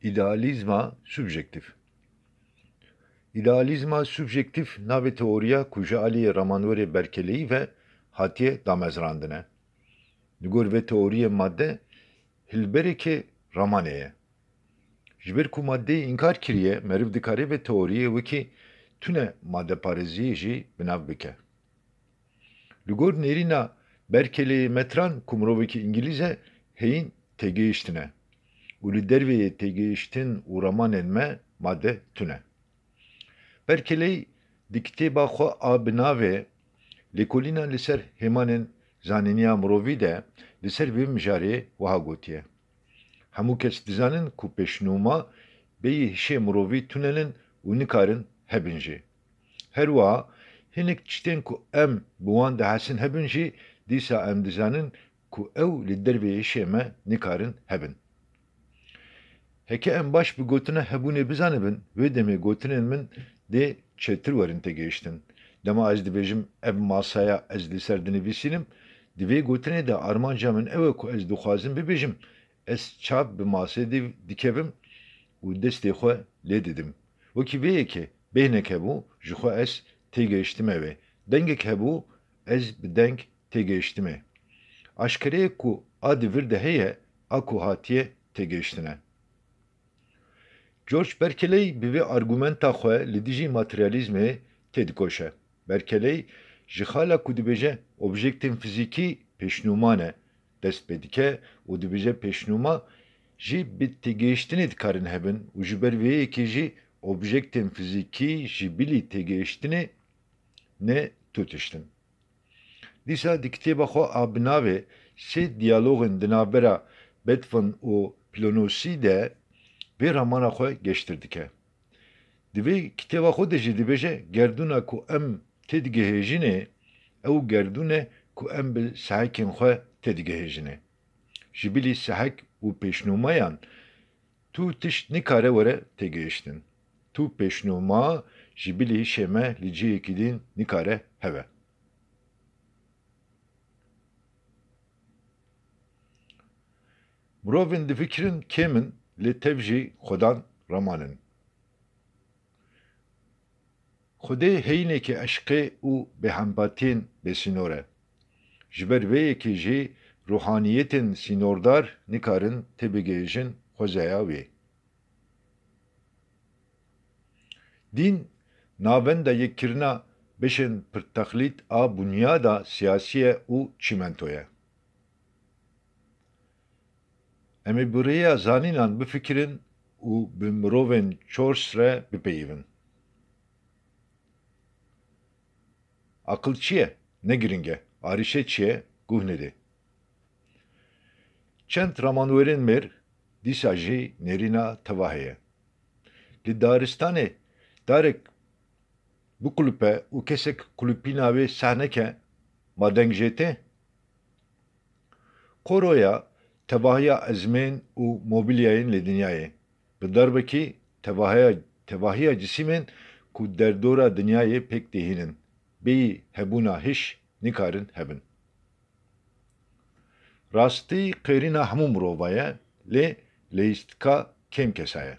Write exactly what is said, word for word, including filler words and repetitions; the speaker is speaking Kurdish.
Îdealîzma subjektîf. Îdealîzma subjektîf navê teoriya ku ji aliyê ramanwerê Berkeleyî ve hatiye damezrandine. Li gor vê teoriyê madde hilbereke ramanê ye. Ji ber ku maddeyê înkar kiriye, meriv dikare vê teoriyê wekî tune madeparêziyê jî bi nav bike. Li gor nêrîna Berkeleyê me tran ku mirovekî îngilîz e, heyîn têgihiştin e û li derveyê têgihiştin û ramanên me madde tune. Berkeley di kitêba xwe a bi navê Lêkolîna li ser hêmanên zanîniya mirovî de li ser vê mijarê wiha gotiye: Hemû kes dizanin ku pêşnûma bêyî hişê mirovî tune nin û nikarin hebin jî. Her wiha hinek tiştên ku em bi wan dihesin hebin jî, dîsa em dizanin ku ew li dervê hişê me nikarin hebin. Heke em baş bi gotina hebûnê bizanibin, wê demê gotinên min dê çêtir werin têgihiştin. Dema ez dibêjim ev masaya ez li ser dinivîsînim, di vê gotinê de armanca min ew e ku ez dixwazim bibêjim, ez çav bi masê di-, dikevim û destê xwe lê didim. Wekî vê yekê bêhnek hebû, ji xwe ez têgihiştime wê. Dengek hebû, ez bi deng têgihiştime. Aşkere ye ku a di vir de heye, a ku hatiye têgihiştin e. George Berkeley bi vê argumenta xwe li dijî materyalîzmê têdikoşe. Berkeley ji xala ku dibêje objektên fizîkî pêşnûma ne, dest pê dike û dibêje pêşnûma jî bi têgihiştinê dikarin hebin û ji ber vê yekê jî objektên fizîkî ji bilî têgihiştinê ne tu tişt in. Dîsa di kitêba xwe a bi navê Sê Diyalogên di navbera Beethoven û Pilonosî de vê ramana xwe geştir dike. Di vê kitêba xwe de jî dibêje, gerdûna ku em têdigihêjinê, ew gerdûn e ku em bi sehekên xwe têdigihêjinê. Ji bilî sehek û pêşnûmeyan tu tişt nikare were têgihiştin. Tu pêşnûma ji bilî hişê me li cihekî din nikare hebe. Mirovên difikirin kêm in, lê tev jî xwedan raman in. Xwedê heyînekî eşqê û bêhempatiyên bêsînor e. Ji ber vê yekê jî ruhaniyetên sînordar nikarin têbigihêjin xwezaya wê. Dîn navenda yekkirina beşên pirtexlît a bunyada siyasî ye û çîmento ye. Em ê bi rêya zanînan bifikirin û bi mirovên çors re bipeyivin. Aqil çi ye? Ne giring e. Arîşe çi ye? Guh nedê. Çend ramanwerên mêr dîsa jî nêrîna tevahê ye. Li daristanê darek biqulupe û kesek qulupîna wê seh neke, ma deng jê tê? Qoroya tevahiya ezmên û mobilyayên li dinyayê. Bi darbekî tevahiya, tevahiya cisîmên ku derdora dinyayê pêk dihînin, bêyî hebûna hiş nikarin hebin. Rastî qêrîna hemû mirova ye, lê leyîstika kêm kesa ye.